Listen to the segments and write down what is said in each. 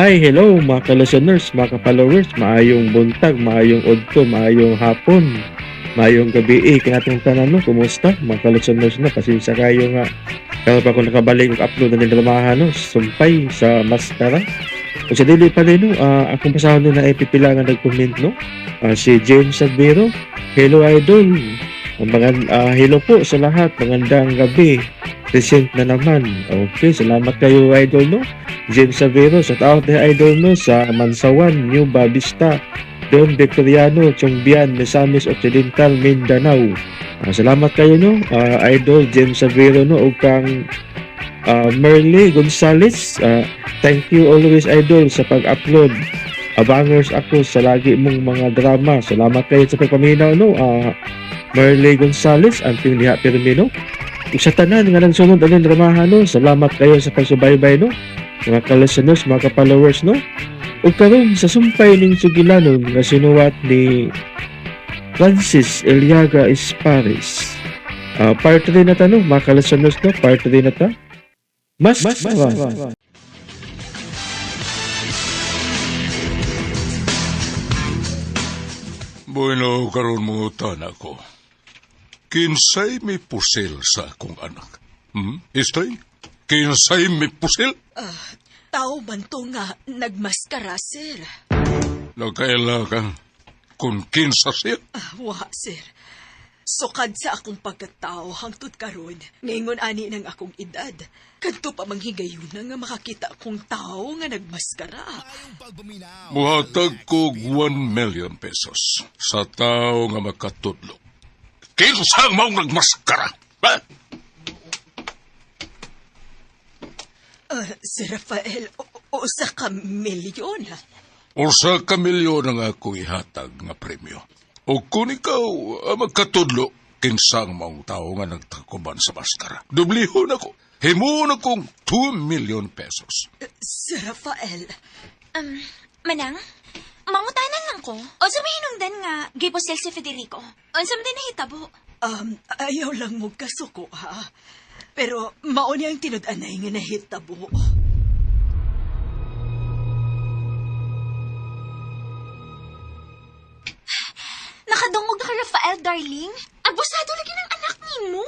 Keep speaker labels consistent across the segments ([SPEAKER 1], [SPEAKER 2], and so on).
[SPEAKER 1] Hi, hello mga ka-listeners, mga ka-followers, maayong buntag, maayong udto, maayong hapon, maayong gabi eh, kanatong tanan no, kumusta mga ka-listeners no, pasensya kayo nga karon pa ko nakabalik og upload na dramahan no, sumpay sa maskara. Kung sa dili pa rin no, akong pasahon no na ipipila nga nag-comment no, si James Admiro, hello idol, hello po sa lahat, magandang gabi, present na naman. Okay, salamat kayo idol no. James Savero, shout out na idol no sa Mansawan, New Babista, Don Victoriano, Chongbian, Misamis Occidental, Mindanao. Salamat kayo no, idol James Savero no ug kang Merly Gonzales. Thank you always idol sa pag-upload. Abangers ako sa lagi mong mga drama. Salamat kayo sa pagpaminaw no. Merly Gonzales, anting diha pirmi no. Ug sa tanan nga nagsunod aning dramahan no, salamat kayo sa pagsubaybay no. Mga ka-listeners, mga ka-followers, no? Ug karon sa sumpay ning sugilanon nga sinuwat ni Francis Eliaga Esparis. Part 3 na ta, no? Mga ka-listeners, no? Part 3 na ta. Mas,
[SPEAKER 2] Bueno, karon mo ako. Kinsay may pusil sa akong anak? Hmm? Istay? Kinsay may pusil?
[SPEAKER 3] Tao man to nga nagmaskara, sir.
[SPEAKER 2] Nagkaila ka kung kinsa siya?
[SPEAKER 3] Wa, sir. Sukad sa akong pagkatao hangtod karon, ngayon ani ng akong edad. Kadto pa manghigayuna nga makakita akong tao nga nagmaskara.
[SPEAKER 2] Muhatag ko 1 million pesos sa tao nga makatudlo. Kinsa maong nagmaskara? Ha?
[SPEAKER 3] Sir Rafael, usa ka milyon.
[SPEAKER 2] Usa ka milyon ang akong ihatag nga premyo. O kung ikaw magkatudlo, kinsang maong tao nga nagtakuban sa maskara. Dublihon ako. Himuon akong 2 million pesos.
[SPEAKER 3] Sir Rafael.
[SPEAKER 4] Manang, mangutanan lang ko. O sa may hinungdan nga, giposel si Federico. Unsa man din nahitabo?
[SPEAKER 3] Ayaw lang mo kasuko, ha? Pero mao niya ang tinud-anay nga nahitabo.
[SPEAKER 4] Nakadungog na ka, Rafael, darling. Abusado lagi ng anak nimo.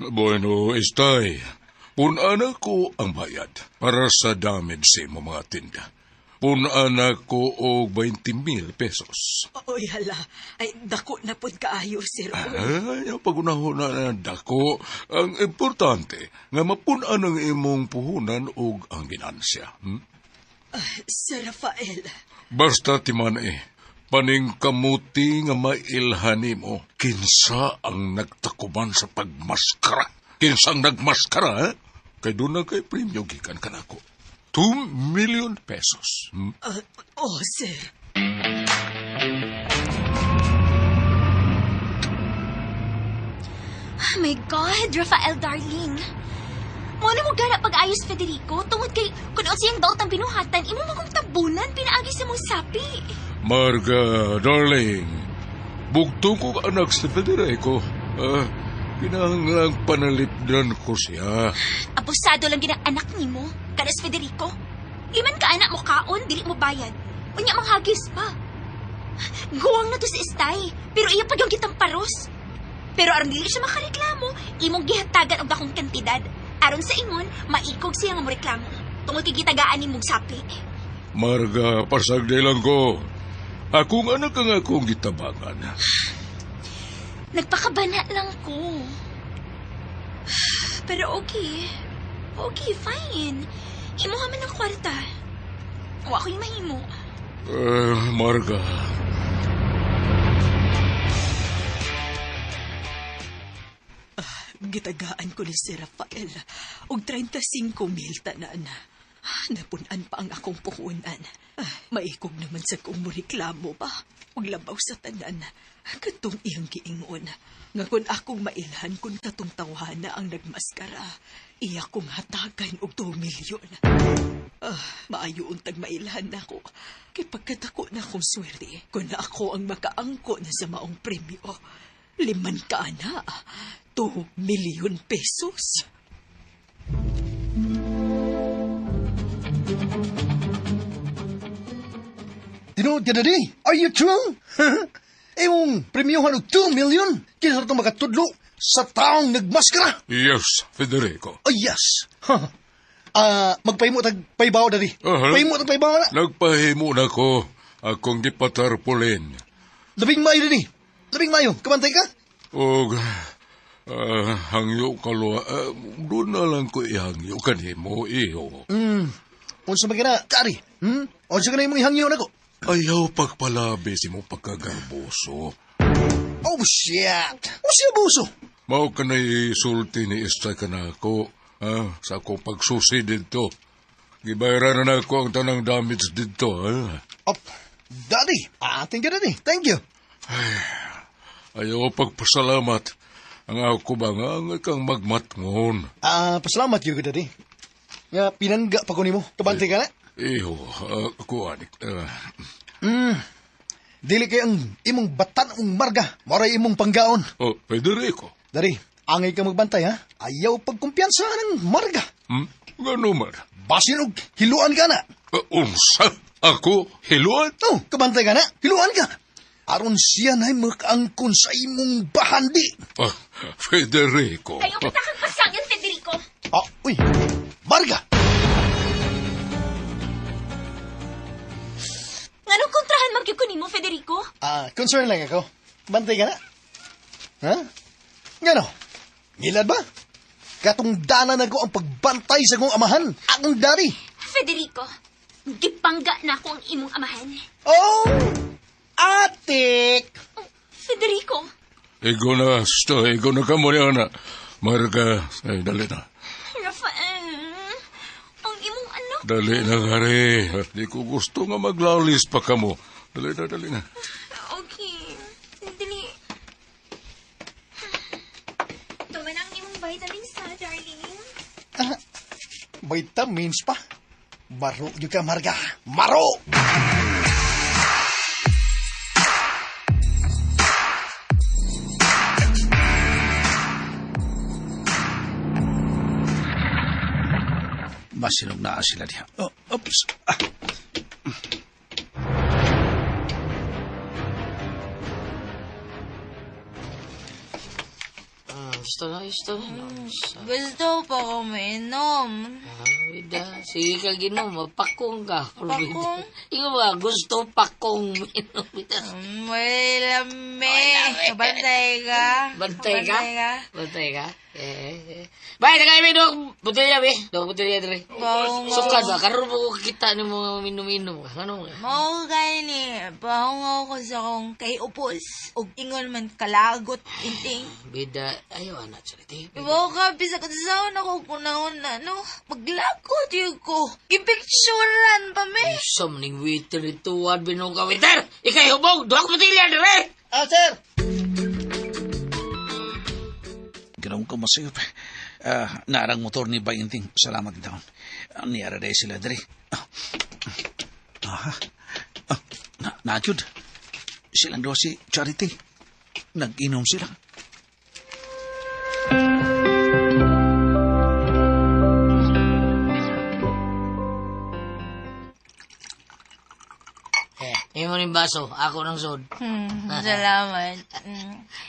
[SPEAKER 2] Bueno, istay. Punaan ko ang bayad para sa damage sa imong mga tinda. Punaan ko og 20,000 pesos.
[SPEAKER 3] Oy, hala. Ay, dako na pod kaayo, sir.
[SPEAKER 2] Ay, pagunahon na dako. Ang importante, nga mapunan ang imong puhunan og ang ginansya. Hmm?
[SPEAKER 3] Sir Rafael.
[SPEAKER 2] Basta timan paningkamuti nga mailhan nimo, kinsa ang nagtakuban sa pagmaskara. Kinsa ang nagmaskara, eh? Kay doon na kay premyo gikan kanako. 2 million pesos. Hmm?
[SPEAKER 3] Oh, sir.
[SPEAKER 4] Oh my God, Rafael, darling. Muna mo gana pag-ayos, Federico, tungod kay kung siyang daot ang binuhatan, imo mo kong tabunan, pinaagi sa mong sapi.
[SPEAKER 2] Marga, darling, bugtong kong anak si Federico. Kinahanglang panalipdan ko siya.
[SPEAKER 4] Abusado lang ginang anak nimo, kanas Federico. Liman ka anak mo kaon, dili mo bayad. Unya manghagis pa. Guwang na to si Istay, pero iya pa yung kitang paros. Pero aron dili siya makareklamo, imong gihatagan og dakong kantidad. Aron sa ingon, maikog siya nga moreklamo. Tungod kay gitagaan nimong sapi.
[SPEAKER 2] Marga, pasagdi lang ko. Akong anak ang akong gitabangan.
[SPEAKER 4] Nagpakabana lang ko. Pero okay. Okay, fine. Himuha man ang kwarta. Wa ko'y mahimo.
[SPEAKER 2] Marga.
[SPEAKER 3] Gitagaan ko ni Sir Rafael og 35,000 tanan. Napunan pa ang akong puhunan. Maikog naman sa kong moreklamo ba? Ug labaw sa tanan. Katong iyang giingon. Nga kung akong mailhan kung katong tawhana ang nagmaskara, iya kong hatagan og 2 milyon. Maayo untag mailhan nako. Kay pagkadako na akong swerte, kung na ako ang makaangko na sa maong premyo. 5 ka ana, 2 milyon pesos.
[SPEAKER 5] Tinuod ka, Daddy? Are you true? Imong premiohan og 2 million? Kinsa itong makatudlo sa taong nagmaskara?
[SPEAKER 2] Yes, Federico.
[SPEAKER 5] Oh, yes. Ah, magpahimo tag paybaw, Daddy.
[SPEAKER 2] Aha.
[SPEAKER 5] Pahimo tag paybaw na.
[SPEAKER 2] Nagpahimo na ko akong gipatarpulin.
[SPEAKER 5] Labing maayo, Daddy. Labing maayo. Kabantay ka?
[SPEAKER 2] Og hangyo kalwa, doon na lang ko ihangyo kanimo iho.
[SPEAKER 5] Unsa man ka na, Daddy? Hmm? Unsa ka na imong ihangyo nako?
[SPEAKER 2] Ayaw pagpalabi si mo pagkagarboso.
[SPEAKER 5] Oh, shit. Unsa abuso?
[SPEAKER 2] Mao ka na isulti ni Ista ka na ako sa akong pagsusi dito. Gibayaran na nako ang tanang damage dito. Ah.
[SPEAKER 5] Oh, Daddy. Ah, thank you, Daddy. Thank you.
[SPEAKER 2] Ayaw pagpasalamat. Ang ako ba nga ang kang magmatngon.
[SPEAKER 5] Ah, pasalamat yun, Daddy. Nga, pinangga pa ko nimo. Kabantay ka na?
[SPEAKER 2] Iho, ako anik.
[SPEAKER 5] Dili kay ang imong batan ang marga. Moray imong panggaon.
[SPEAKER 2] Oh, Federico.
[SPEAKER 5] Dari, angay ka magbantay, ha? Ayaw pagkumpiyansa ng marga.
[SPEAKER 2] Hmm? Gano man?
[SPEAKER 5] Basin og hiluan ka na.
[SPEAKER 2] Unsa? Ako? Hiluan?
[SPEAKER 5] Oh, kabantay ka na. Hiluan ka. Aron siya na'y makaangkon sa imong bahandi.
[SPEAKER 2] Ah, Federico.
[SPEAKER 4] Ayaw kita kang pasangan, Federico.
[SPEAKER 5] Ah, uy, marga!
[SPEAKER 4] Nganong kontrahan man gyud ko nimo, Federico?
[SPEAKER 5] Ah, concern lang ako. Bantay ka na. Ha? Ngano? Ngilad ba? Katungdanan na ko ang pagbantay sa kong amahan, akong daddy.
[SPEAKER 4] Federico, gipangga na ako ang imong amahan.
[SPEAKER 5] Oh, atik!
[SPEAKER 4] Oh, Federico,
[SPEAKER 2] Igo na, sto, igo na ka mo niya na. Marga, ay, dali na.
[SPEAKER 4] Rafael, ang imong anak.
[SPEAKER 2] Dali na, kare. Di ko gusto nga maglalis pa ka mo. Dali na, dali na.
[SPEAKER 4] Okay, dali. Tuman ang imong vitamins ha, darling.
[SPEAKER 5] Ah, vitamins pa. Maro yun ka, Marga. Maro!
[SPEAKER 6] Masinog na sila diha. Oh, oops. Ah.
[SPEAKER 7] Gusto na, gusto na.
[SPEAKER 8] Gusto pa ko mainom.
[SPEAKER 7] Ah, bida. Sige ka ginom, mapakong ka.
[SPEAKER 8] Pakong?
[SPEAKER 7] Ikaw ba, gusto pakong minom. Bida.
[SPEAKER 8] May lami. Bantay ka.
[SPEAKER 7] Bantay ka?
[SPEAKER 8] Bantay ka.
[SPEAKER 7] Bantay ka? Eh, eh. Bay, tagay mi dog botelya be. Dog botelya dre.
[SPEAKER 8] Paungaw.
[SPEAKER 7] Sukad ba karon mo ko kita ni mo minom-inom ka. Ano ka?
[SPEAKER 8] Mao gani, paungaw ko sa kong kay upos. Ug ingon man kalagot inting.
[SPEAKER 7] Bida, ayaw ana charity.
[SPEAKER 8] Ibaw ka, bisa ka sa ako kunahon na, no? Maglagot yun ko. Gipicturan pa me.
[SPEAKER 7] Som ning waiter ituan binong ka waiter. Ikay hubog, duha ka botelya dre.
[SPEAKER 5] Ah, sir!
[SPEAKER 6] Ganoon ko masayop. Ah, narang motor ni Bayinting. Salamat taon. Ah, niyara dahil sila diri. Ah. Aha. Ah, na, nakyud. Silang duha si Charity. Nag-inom sila.
[SPEAKER 7] Eh, imo ning baso, ako nang sud.
[SPEAKER 8] Salamat.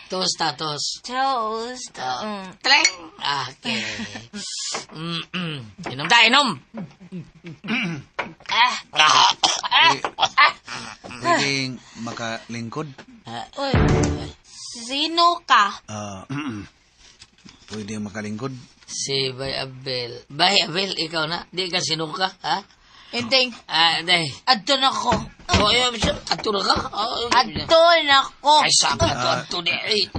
[SPEAKER 7] Toast ta, toast.
[SPEAKER 8] Toast.
[SPEAKER 7] Ah. Tleng! Ah, okay. Inom ta, inom! Ah! Ah!
[SPEAKER 6] Pwedeng makalingkod?
[SPEAKER 8] Uy, sino ka?
[SPEAKER 6] Ah, pwedeng makalingkod?
[SPEAKER 7] Si Bay Abel. Bay Abel, ikaw na. Di ka sinuka, ha?
[SPEAKER 8] Inting,
[SPEAKER 7] Ah, day.
[SPEAKER 8] adto na ko.
[SPEAKER 7] Oh, eh, ato na ka? Oh,
[SPEAKER 8] Adto na ko.
[SPEAKER 7] Ay, sabi na to, ato di. Ay,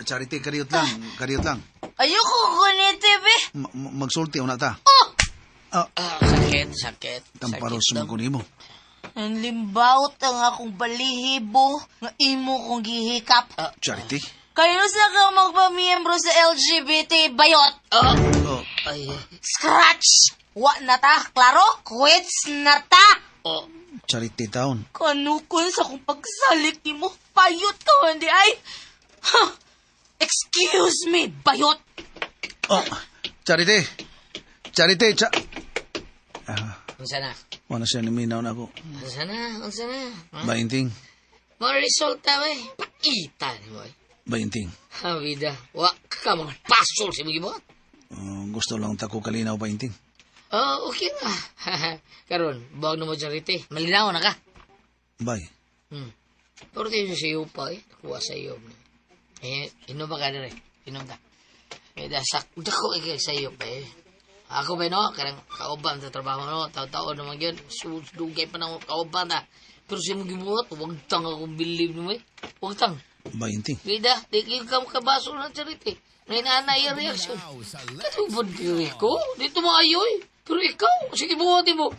[SPEAKER 6] Charity, kariyot lang. Kariyot lang.
[SPEAKER 8] Ayoko kuniti, be.
[SPEAKER 6] Magsulti una ta.
[SPEAKER 7] Ah, sakit, sakit.
[SPEAKER 6] Tamparos
[SPEAKER 7] Sakit
[SPEAKER 6] mo
[SPEAKER 7] daw.
[SPEAKER 6] ko nimo.
[SPEAKER 8] Ang limbawt ang akong balihibo nga imo kong gihikap.
[SPEAKER 6] Charity?
[SPEAKER 8] Kayo sa ka magpamiyembro sa LGBT, bayot.
[SPEAKER 7] Oh,
[SPEAKER 6] Oh,
[SPEAKER 7] ay,
[SPEAKER 8] Scratch! Wa na ta, klaro? Quits na ta!
[SPEAKER 7] oh.
[SPEAKER 6] Charity town.
[SPEAKER 8] Kanukon sa akong pagsalik nimo, bayot ka man di ay. Huh. Excuse me, bayot.
[SPEAKER 6] Oh, Charity. Charity, cha...
[SPEAKER 7] Unsa na?
[SPEAKER 6] Wala siya niminaw na ako.
[SPEAKER 7] Unsa na? Unsa na? Ha?
[SPEAKER 6] Bainting.
[SPEAKER 7] Mga resulta, bay. Paita ni boy.
[SPEAKER 6] Bainting.
[SPEAKER 7] Ha, bida. Wa ka magpasol sa imong gibuhat.
[SPEAKER 6] Gusto lang ta ko kalinaw, Bainting.
[SPEAKER 7] Oh, okay na. Karon, buwag na mo charity. Malinaw na ka.
[SPEAKER 6] Bay.
[SPEAKER 7] Pero tayo sa iyo pa eh. Nakuha sa iyo. Eh, inom ba ka dire? Inom ta. Eh, dasak. Dako eh, sa iyo pa eh. Ako ba no? Karang kauban sa trabaho no? Taon-taon naman yun. Dugay pa na kauban ta. Pero sa imong gibuhat, huwag tang akong believe mo eh. Huwag tang.
[SPEAKER 6] Bainting.
[SPEAKER 7] Bida, di kayo ka makabaso ng charity. May naana yung reaction. Katubod ko. Dito mo ayoy. Pero ikaw, sige buhat mo.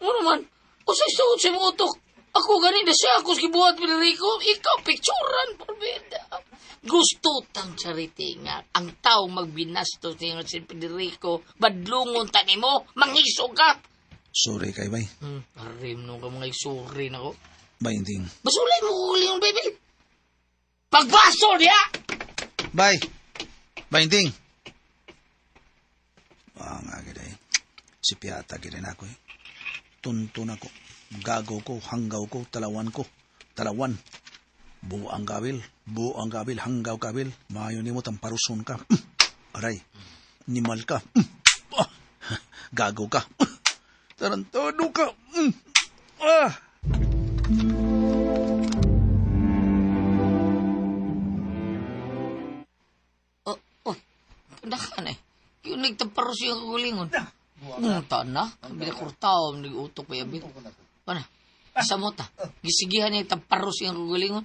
[SPEAKER 7] Ano naman? Usay suot sa imong utok. Ako gani na siya. Ako sige buhat Federico. Ikaw, picturan. Parbida. Gusto tang charity nga. Ang tao magbinastos niya si Federico. Badlungon ta nimo. Mangisog ka.
[SPEAKER 6] Sorry kay bay.
[SPEAKER 7] Arim nung ka mga isuri na ko.
[SPEAKER 6] Bainting.
[SPEAKER 7] Basulay mo uli yung baby. Pagbaso niya!
[SPEAKER 6] Bay. Bainting. Ah, nga gid eh. Si Piata gid na ako eh. Tuntun ako. Gago ko, hanggaw ko, talawan ko. Talawan. Buang kabil, buang kabil, hanggaw kabil. Maayo nimo tamparuson ka. Aray. Nimal ka. Ah. Gago ka. Tarantado ka. Ah.
[SPEAKER 7] Oh, oh, pindakan eh. Yung nagtaparos yung kagulingon. Unta na. Binakurtaw, nag-utok pa yabi. Ano? Sa mota. Gisigihan niya taparos yung kagulingon.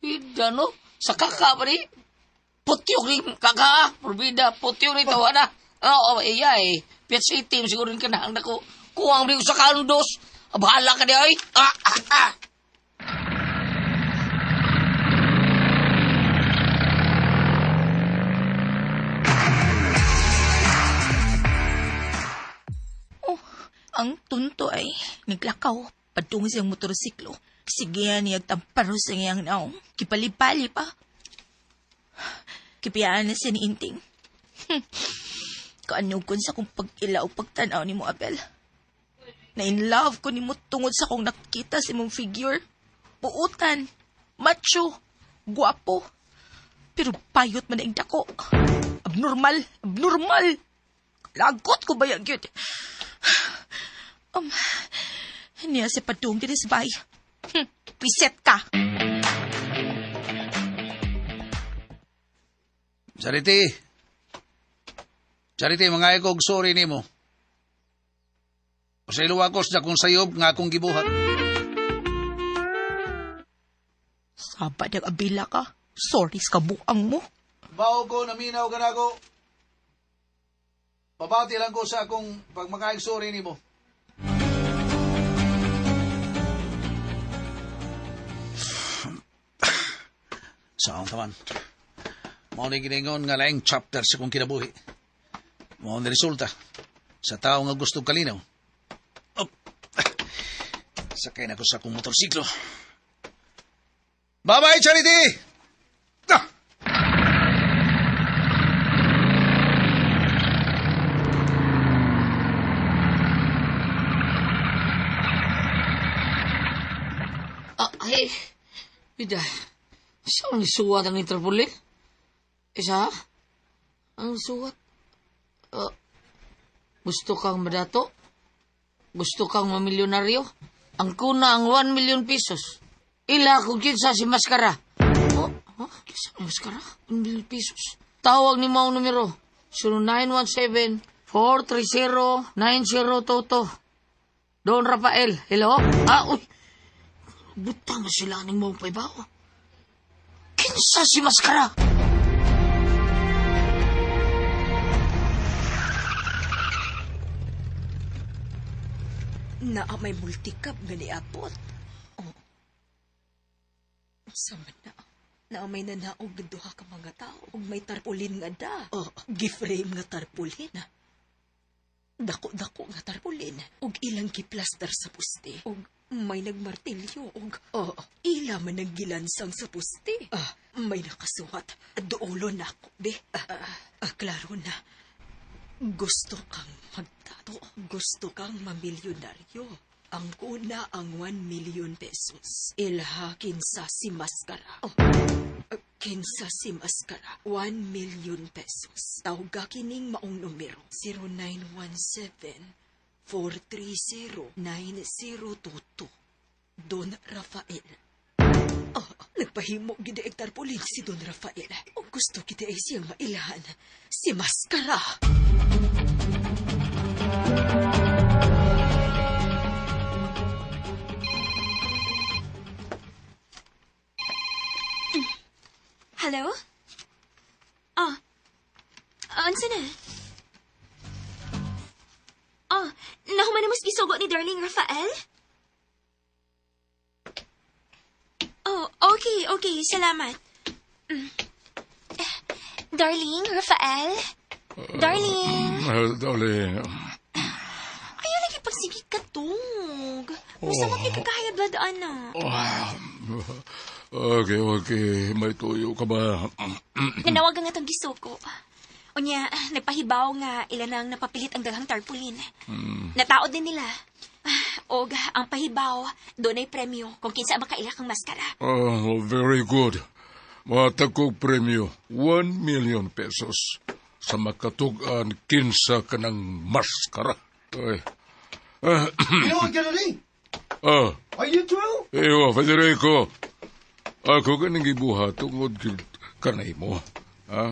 [SPEAKER 7] Ida no? Sa kaka pa ni. Putyok ni kaka. Probida, putyok ni tawa na. Oo, oh, iya eh. Piat sa itim, siguro rin ka na. Ang dako. Kuwang rin sa kandos. Bahala ka di ay. Ah, ah, ah.
[SPEAKER 3] Oh, ang tunto ay naglakaw padung siyang motorsiklo. Sige niya tamparo sa iyang naong. Kipalipali pa. Kipiyaan na siya ni Inting. Kaanugkon sa kong pag-ila o pagtanaw ni mo, Abel. Na in love ko ni mo tungod sa kong nakita sa imong figure. Puutan, macho, guwapo. Pero payot man ang dako. Abnormal, abnormal. Lagot ko ba yan, gyud? Niya si padung diri sa bay. Piset ka.
[SPEAKER 6] Charity. Charity, mga ikog sorry nimo. Pasaylo ako sa akong sayob nga akong gibuhat.
[SPEAKER 3] Saba nag-abila ka. Sorry sa kabuang mo.
[SPEAKER 6] Bao ko, naminaw ka na ako. Pabati lang ko sa akong pagmakaig sorry nimo. Saong taman. Mao ni giningon nga laing chapter sa kong kinabuhi. Mao ni resulta sa tao nga gusto kalinaw. Oh. Sakay na ko sa akong motorsiklo. Bye-bye, Charity! Ah!
[SPEAKER 7] Ah, ay, bida. Saan ang suwat ang Interpol eh? Isa? Ang suwat? Gusto kang madato? Gusto kang mamilyonaryo? Ang kuna ang 1 million pesos. Ila kung kinsa si Maskara. Oh, huh? Kinsa si Maskara? 1 million pesos. Tawag ni mo ang numero. 0917-430-9022. Don Rafael. Hello? Ah, uy. Butang na sila ng mga paibaw. Kinsa si Maskara?
[SPEAKER 3] Naa may multikap nga niabot. Oh. Unsa man na? Naa may nanaog nga duha ka mga tao ug may tarpaulin nga da. Oh, giframe nga tarpaulin. Dako-dako nga tarpaulin ug ilang giplaster sa puste. Ug may nagmartilyo ug oh, ila man ang gilansang sa puste. Ah, may nakasuwat. Duolo na ako, be. Klaro na. Gusto kang magdato. nato. Gusto kang mamilyonaryo. Ang kuna ang 1 million pesos. Ilha kinsa si Maskara. Oh, kinsa si Maskara. 1 million pesos. Tawga kining maong numero. 0917-430-9022. Don Rafael. Oh, nagpahimo gid ang tarpaulin si Don Rafael. O gusto kita ay siyang mailhan. Si Maskara.
[SPEAKER 4] Hello? Oh. Unsa na? Oh, nahuman na mas gisugo ni Darling Rafael? Oh, okay, okay. Salamat. Mm. Eh, Darling, Rafael? Darling!
[SPEAKER 2] Darling.
[SPEAKER 4] Ayaw lagi pagsige katog. Gusto mo kay kagaya blood, ana.
[SPEAKER 2] Ah, okay, okay. May tuyo ka ba?
[SPEAKER 4] Nanawagan nga tong gisuko. Unya, nagpahibaw nga ilan ang napapilit ang daghang tarpaulin. Nataod din nila. Ah, og ang pahibaw, doon ay premyo kung kinsa ang makaila kang maskara.
[SPEAKER 2] Oh, very good. Matag kog premyo, 1 million pesos. Sa makatug-an, kinsa ka ng maskara. Ay. Ah,
[SPEAKER 5] Tinuod ka na ni.
[SPEAKER 2] ah,
[SPEAKER 5] Are you true?
[SPEAKER 2] Ewa, Federico. Ako ganing gibuhat tungod gyud kanay mo. Ha?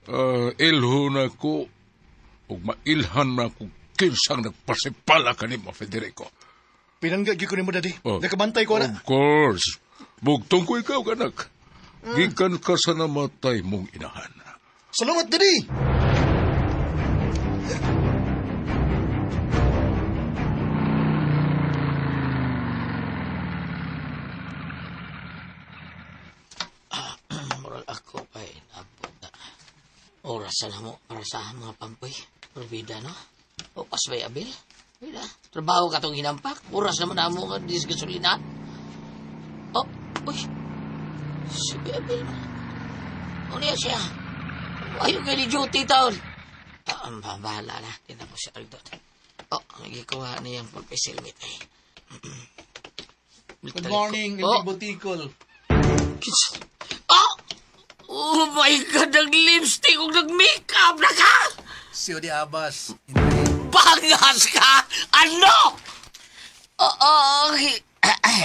[SPEAKER 2] Ah, ilho na ko ug mailhan na ko kinsang nagpasipala kanimo, Federico.
[SPEAKER 5] Pinangga gyud ko nimo, Daddy.
[SPEAKER 2] Oh.
[SPEAKER 5] Nakabantay ko na.
[SPEAKER 2] Of course. Bugtong ko ikaw, anak. Gikan ka sa namatay mong inahan.
[SPEAKER 5] Salamat, Daddy.
[SPEAKER 7] Moral ako kay nabot na. Oras na mo para sa mga pampoy. Probida, no? O pasbay abil. Bida. Trabaho ka tong hinampak. Oras naman na mo ka disgasolina. Oh, uy. Si Abil. Ano yan siya? Ayaw kay ni duty taon. Ah, ang bahala na. Tingnan ko siya doon. Oh, nagikuha niyang pagpisilmit ay.
[SPEAKER 6] Good morning,
[SPEAKER 7] Oh.
[SPEAKER 6] oh. Butikol.
[SPEAKER 7] Oh! Oh my God, nag-lipstick ug nag-makeup na ka!
[SPEAKER 6] Si Odi Abbas.
[SPEAKER 7] Bangas ka! Ano? Oo, okay.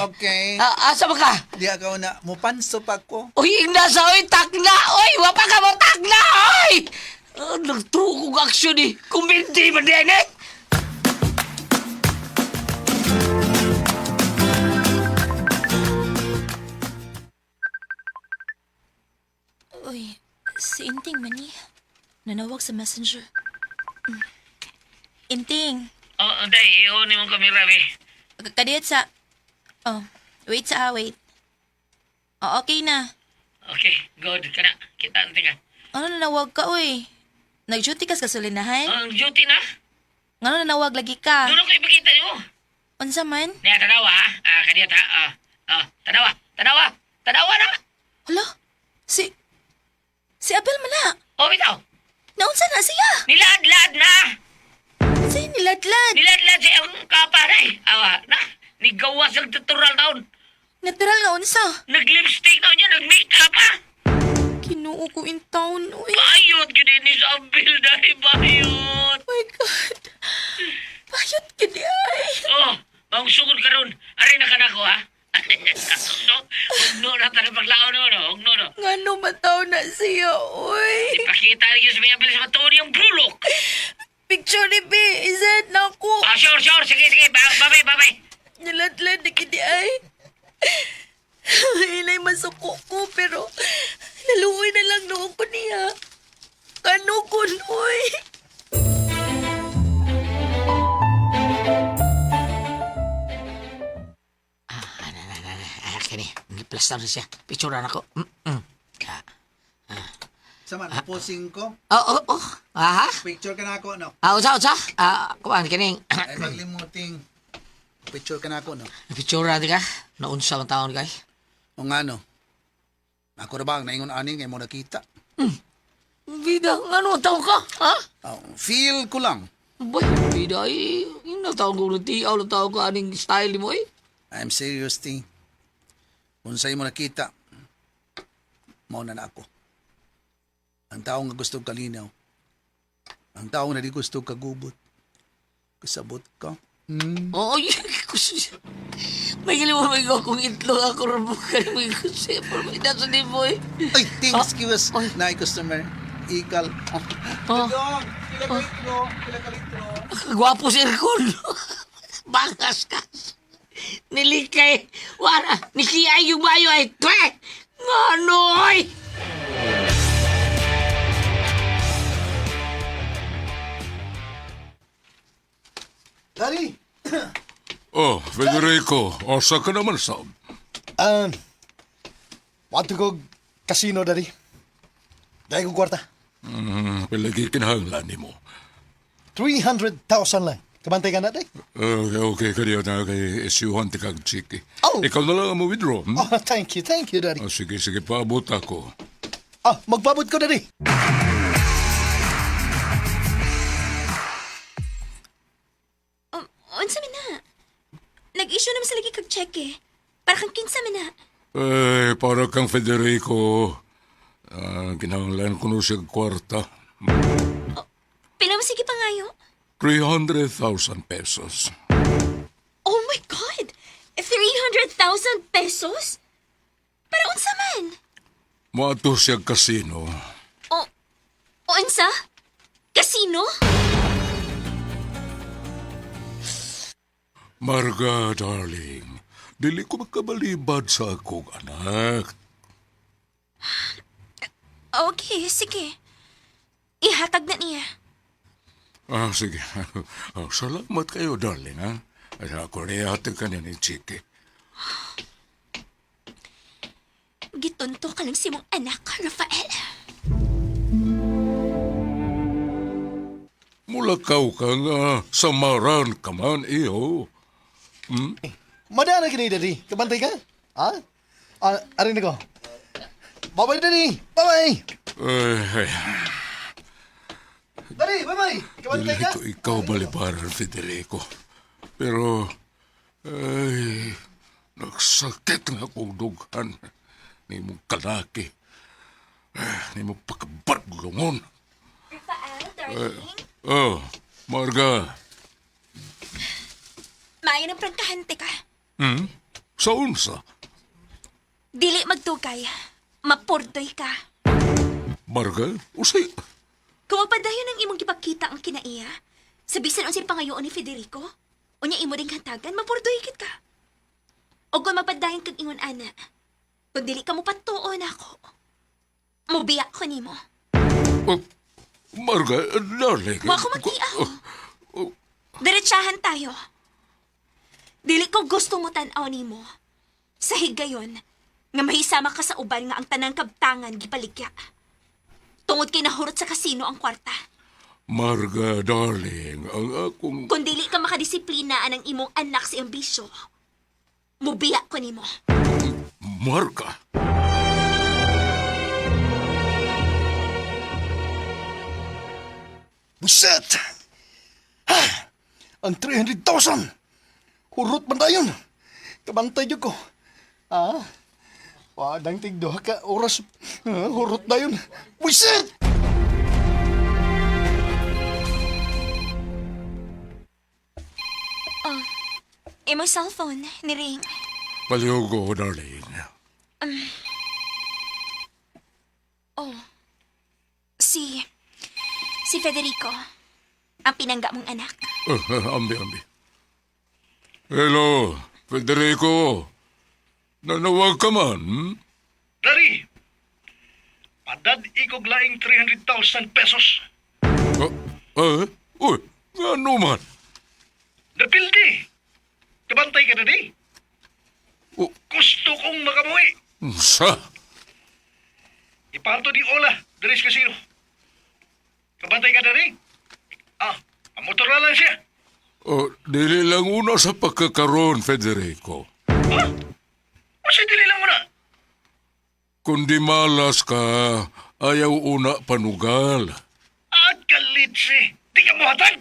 [SPEAKER 6] Okay.
[SPEAKER 7] Ah, asa ba ka?
[SPEAKER 6] Di ako na, mupanso pa ko.
[SPEAKER 7] Uy, ingna sa oy, takna! Oy, wapa ka mo, takna! Oy! Ah, nagtukog aksyon eh. Kumindi man din eh!
[SPEAKER 4] Uy, si Inting man ni. Nanawag sa messenger. Mm. Inting,
[SPEAKER 9] Oh, day, iyon ni mong kamera, be.
[SPEAKER 4] kadiyot sa... Oh, wait sa ah, wait. Oh, okay na.
[SPEAKER 9] Okay, good. Kana, kita ante ka.
[SPEAKER 4] Ano nanawag ka, uy? Nag-duty ka sa gasolinahan?
[SPEAKER 9] Ang duty na.
[SPEAKER 4] Ngano nanawag lagi ka?
[SPEAKER 9] Doon ako ipakita niyo.
[SPEAKER 4] Unsa man?
[SPEAKER 9] Niya, tanawa, ha? Ah, kadiyot, ha? Ah, ah, tanawa, tanawa, tanawa na.
[SPEAKER 4] Hala, si... Si Abel man na.
[SPEAKER 9] Oh, bitaw.
[SPEAKER 4] Naunsa na siya?
[SPEAKER 9] Nilaad-laad na.
[SPEAKER 4] Unsa yung niladlad?
[SPEAKER 9] Nilaad-laad siya ang kaparay. Awa, na. Nigawas ang tutorial taon.
[SPEAKER 4] Natural nga unsa?
[SPEAKER 9] Nag-lipstick na niya, nag-makeup, ha?
[SPEAKER 4] Kinuo ko in town, uy.
[SPEAKER 9] Bayot, yun ni sa Abel, dahil bayot.
[SPEAKER 4] Oh my God. Bayot ka di ay.
[SPEAKER 9] Oh, maong sugod karon. Aray na ka na ko, ha? No, ugno na tayo paglaon no, no, ugno no.
[SPEAKER 4] Ngano mataw na siya, uy.
[SPEAKER 9] Ipakita niyo sa mga bilis matuon yung bulok.
[SPEAKER 4] Picture ni B, isend na ako.
[SPEAKER 9] Ah, sure, sure. Sige, sige. Bye-bye, bye-bye.
[SPEAKER 4] Niladlad na kini ay. Ilay masuko ko, pero naluoy na lang noon ko niya. Kano ko, uy.
[SPEAKER 7] Ah, na, na, na, na. Ah, kini. Giplastar na siya. Picture na ako. Mm-mm. Ah.
[SPEAKER 6] Sama, posing ko.
[SPEAKER 7] Oh, oh, oh. Aha.
[SPEAKER 6] Picture ka na ako, no?
[SPEAKER 7] Ah, unsa, unsa? Ah, kuan, kining.
[SPEAKER 6] Ay, maglimuting. Picture ka na ako, no?
[SPEAKER 7] Picture na di ka. Naunsa man taon kay.
[SPEAKER 6] O nga, no? Ako na ba ang naingon ani ngay mo nakita?
[SPEAKER 7] Bida, ano taon ka? Ha?
[SPEAKER 6] Oh, feel ko lang.
[SPEAKER 7] Boy, bida eh. Yung natawag ko ng tiyaw, natawag ko aning style mo eh.
[SPEAKER 6] I'm serious, Ting. Kung sa'yo mo nakita, mauna na ako. Ang tao nga gusto kalinaw. Ang tao nga di gusto kagubot. Kasabot ka.
[SPEAKER 7] Oo, yun. Gusto May giliwa may kung itlog ako rubukan. May gusto. Pero may nasa ni boy.
[SPEAKER 6] Ay, Ting, excuse. Nay, customer. Ikal.
[SPEAKER 7] Oh.
[SPEAKER 6] Dong, pila ka litro, pila ka litro.
[SPEAKER 7] Gwapo si aircon. Bangas ka. Nilikay. Wala. Nikiay yung bayo ay. Twe! Ngano oy!
[SPEAKER 5] Daddy!
[SPEAKER 2] Oh, Federico, asa ka naman sab?
[SPEAKER 5] Wato ko casino, Daddy. Dahil kong kwarta.
[SPEAKER 2] Pilagi kinahanglan nimo.
[SPEAKER 5] 300,000 lang. Kabantay ka na, Daddy?
[SPEAKER 2] Okay, okay, kaniya na kay isyuhan ti kag chiki.
[SPEAKER 5] Oh.
[SPEAKER 2] Ikaw na lang ang mo-withdraw. Hmm?
[SPEAKER 5] Oh, thank you, Daddy.
[SPEAKER 2] Ah, sige, sige, paabot ako.
[SPEAKER 5] Ah, magpabot ko, Daddy.
[SPEAKER 4] Unsa man na? Nag-issue naman sa lagi kag cheque. Para kang kinsa man na.
[SPEAKER 2] Eh, para kang Federico. Ah, kinahanglan ko no siya kwarta.
[SPEAKER 4] Pila mo sige pangayo?
[SPEAKER 2] 300,000 pesos.
[SPEAKER 4] Oh my God! 300,000 pesos? Para unsa man?
[SPEAKER 2] Moadto siya kasino.
[SPEAKER 4] O, o unsa? Casino?
[SPEAKER 2] Marga, darling, dili ko makabalibad sa akong anak.
[SPEAKER 4] Okay, sige. Ihatag na niya.
[SPEAKER 2] Ah, sige. Ah, salamat kayo, darling, ha? Ay, ako rin ka niya ni Chiki.
[SPEAKER 4] Gitunto ka lang si mong anak, Rafael.
[SPEAKER 2] Mulakaw ka nga, samaran ka man, iyo.
[SPEAKER 5] Madana kini, Daddy. Kabantay ka? Ha? Ah, arin ko. Bye-bye, Daddy. Bye-bye.
[SPEAKER 2] Ay, ay,
[SPEAKER 5] Daddy, bye-bye. Kabantay
[SPEAKER 2] dili
[SPEAKER 5] ka?
[SPEAKER 2] ko ikaw balibaran, Federico. Pero, ay, nagsakit nga akong dughan. Ni mong kalaki. Ay, ni mong pagkabadlungon.
[SPEAKER 4] Rafael, darling.
[SPEAKER 2] Oh, Marga.
[SPEAKER 4] Maayo ng prangkahante ka.
[SPEAKER 2] Hmm? Sa unsa?
[SPEAKER 4] Dili magtugay. Mapurdoy ka.
[SPEAKER 2] Marga? Usay,
[SPEAKER 4] Kung magpadayon ang imong gipakita ang kinaiya, sa bisan unsay pangayoon ni Federico, unya imo ring hantagan, mapurdoy kit ka. O kung mapadayon kag ingon ana, kung dili ka mo patuon ako, mubiya ko nimo.
[SPEAKER 2] Oh, Marga, darling.
[SPEAKER 4] Wa ko magiaw. Diretsahan tayo. Dili ko gusto mo tan-aw nimo. Sa higayon, nga mahisama ka sa uban nga ang tanang kabtangan gipaligya. Tungod kay nahurot sa kasino ang kwarta.
[SPEAKER 2] Marga, darling, ang akong...
[SPEAKER 4] Kung dili ka makadisiplina anang imong anak sa iyong bisyo, mubiya ko nimo.
[SPEAKER 2] Marga?
[SPEAKER 5] Buset! Ha! Ang 300,000! Hurot man tayo. Kabantay jud ko. Ah? Wadang tigduha ka oras. Ah, hurot na yun. Buset!
[SPEAKER 4] Imong cellphone ni ring.
[SPEAKER 2] Palihog darling.
[SPEAKER 4] Oh. Si si Federico. Ang pinangga mong anak.
[SPEAKER 2] Ambi, ambi. Hello, Federico. Nanawag ka man, hmm?
[SPEAKER 10] Dari, padad ikog laing 300,000 pesos.
[SPEAKER 2] Ah, ah, uy, ano man?
[SPEAKER 10] Napildi. Kabantay ka na di.
[SPEAKER 2] Oh.
[SPEAKER 10] Gusto kong makamuhi.
[SPEAKER 2] Sa?
[SPEAKER 10] Iparto di Ola, diri sa kasino. Kabantay ka na di. Ah, ang motor na lang siya.
[SPEAKER 2] Oh, dili lang una sa pagkakaroon, Federico.
[SPEAKER 10] Ha? O siya dili lang muna.
[SPEAKER 2] Kung di malas ka, ayaw una panugal.
[SPEAKER 10] Ah, kalitsi. Di ka muhatag.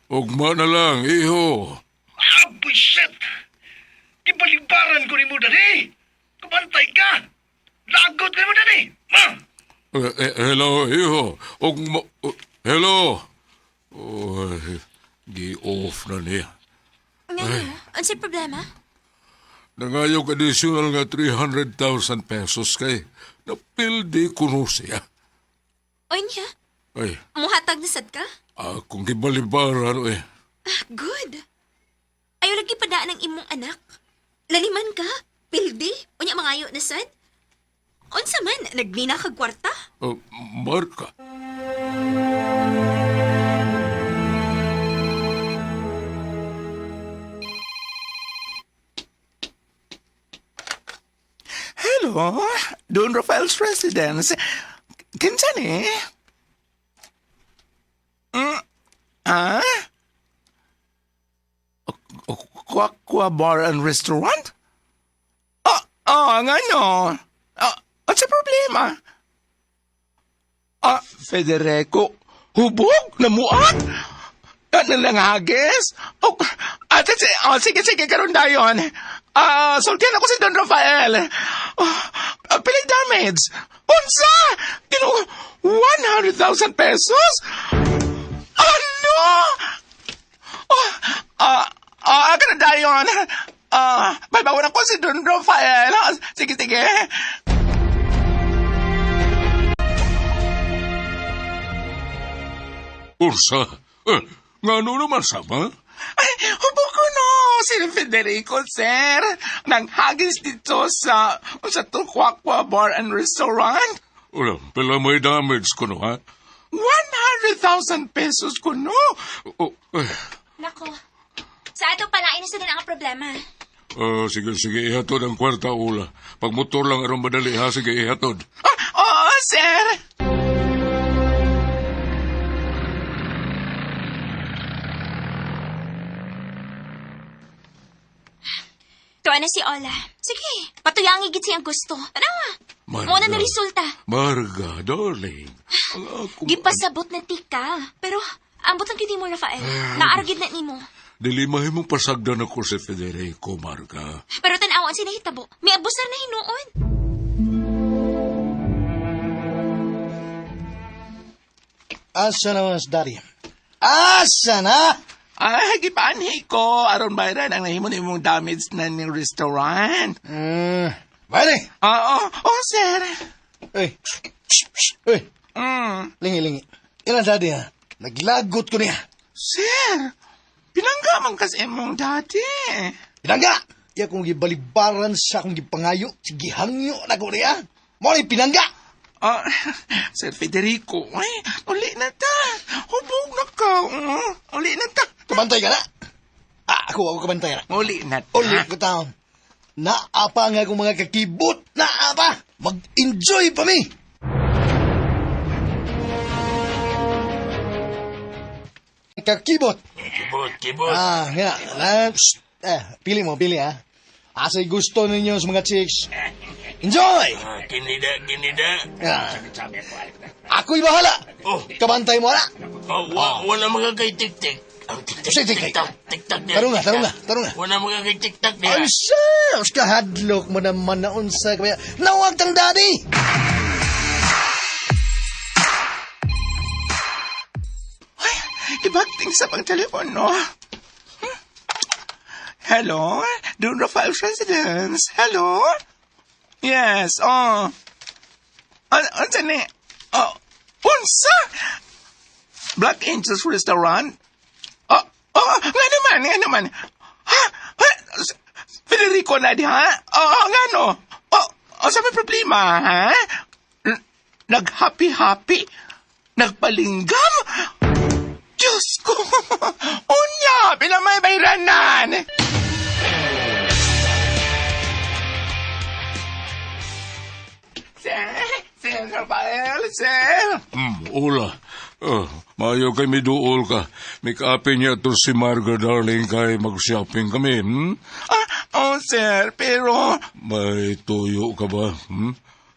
[SPEAKER 2] Ugma na lang, iho.
[SPEAKER 10] Ah, buisit! Gibalibaran ko nimo dali. Kabantay ka. Lagot ko nimo dali. Ma!
[SPEAKER 2] Hello, iho. Ugma... hello. Oh, gi-off na niya.
[SPEAKER 4] Ngano? Unsay problema?
[SPEAKER 2] Nangayog additional nga 300,000 pesos kay napildi kuno siya.
[SPEAKER 4] Oy niya,
[SPEAKER 2] Ay,
[SPEAKER 4] muhatag na sad ka?
[SPEAKER 2] akong gibalibaran eh.
[SPEAKER 4] Ah, good. Ayaw lagi padaan ang imong anak. Laliman ka, pildi, unya mangayo na sad. Unsa man, nagmina kag kwarta?
[SPEAKER 2] Marka.
[SPEAKER 11] Hello, Don Rafael's residence. Kinsa ni? Ah? Kwakwa Bar and Restaurant? Ah, ah, nga no. Ah, sa problema? Ah, Federico, hubog, namuat? Ano lang hagis? Oh, ah, oh, sige, sige, karon dayon. Ah, sultihan ako si Don Rafael. Oh, pilay damage. Unsa? Gino, 100,000 pesos? Ano? Oh, karon dayon. Ah, babawan ako si Don Rafael. Ah, sige, sige.
[SPEAKER 2] Ursa, eh, ngano naman sama?
[SPEAKER 11] Ay, hubog ko no, si Federico, sir. Nanghagis dito sa Tukwakwa Bar and Restaurant.
[SPEAKER 2] Wala, pila may damage kuno, ha?
[SPEAKER 11] 100,000 pesos ko no.
[SPEAKER 2] Oh, eh,
[SPEAKER 4] Nako. Sa ato palain na sa din ang problema.
[SPEAKER 2] Sige, sige, ihatod ang kwarta, Ula. Pag motor lang aron madali, ha? Sige, ihatod.
[SPEAKER 11] Ah, oo, sir.
[SPEAKER 4] Tuwa na si Ola. Sige, patuyangi gid siyang gusto. Tanawa.
[SPEAKER 2] Marga.
[SPEAKER 4] Mo na na resulta.
[SPEAKER 2] Marga, darling. Ang akong...
[SPEAKER 4] Gipasabot na tika. Pero ambot lang gid mo, Rafael. Naaragid na nimo.
[SPEAKER 2] Dili mahimong pasagdan ako si Federico, Marga.
[SPEAKER 4] Pero tan-aw ang sinahitabo. May abusar na hinuon.
[SPEAKER 5] Asa na mas daddy? Asa na?
[SPEAKER 11] Ay, gipaanhi ko. Aron bayran ang nahimo nimong damage na ning restaurant.
[SPEAKER 5] Bayre!
[SPEAKER 11] Oo, oh, sir.
[SPEAKER 5] Uy. Uy. Lingi, lingi. Ilan daddy ha? Naglagot ko niya.
[SPEAKER 11] Sir, pinangga man kasi imong dati.
[SPEAKER 5] Pinangga! Iya kong gibalibaran sa akong gipangayo. Sige, hangyo na ko niya. Mo ni pinangga!
[SPEAKER 11] Ah, Sir Federico, ay, uli na ta. Hubog na ka. Uli na ta.
[SPEAKER 5] Kabantay ka na! Ah, ako kabantay na.
[SPEAKER 11] Uli na ta.
[SPEAKER 5] Uli ko taon. Naapa nga akong mga kakibot. Naapa! Mag-enjoy pa mi! Kakibot!
[SPEAKER 9] Kibot, kibot.
[SPEAKER 5] Ah, nga. Psst. Pili mo, pili ha. Asa'y gusto ninyo sa mga chicks. Enjoy!
[SPEAKER 9] Ah, kinida, kinida.
[SPEAKER 5] Ah. Ako'y bahala!
[SPEAKER 9] Oh.
[SPEAKER 5] Kabantay mo na!
[SPEAKER 9] Oh, wala mga kay tik-tik. Ang tik-tik,
[SPEAKER 5] Sige, tik-tik.
[SPEAKER 9] tik-tak, tik-tak niya.
[SPEAKER 5] Tarong na, tarong na, tarong na.
[SPEAKER 9] Wala mga kay tik-tak niya.
[SPEAKER 5] Ay, sir! Kahadlok mo naman na unsa. Kaya, nawag tang daddy!
[SPEAKER 11] Ay, ibagting sa pang telepono. Hello? Don Rafael Residence. Hello? Yes, oh. Unsa ni? Oh, unsa? Black Angels Restaurant? Oh, oh, nga naman, nga naman. Ha? Ha? Federico na di, ha? Oh, nga no. Oh, oh, sa may problema, ha? Nag-happy-happy? Nagpalinggam? Diyos ko! Unya! Pila may bayranan! Sir! Sir Rafael! Sir!
[SPEAKER 2] Ula. Oh, maayo kay miduol ka. May kaapin niya to si Marga, darling, kay mag-shopping kami,
[SPEAKER 11] Ah, oh, sir, pero...
[SPEAKER 2] May tuyo ka ba?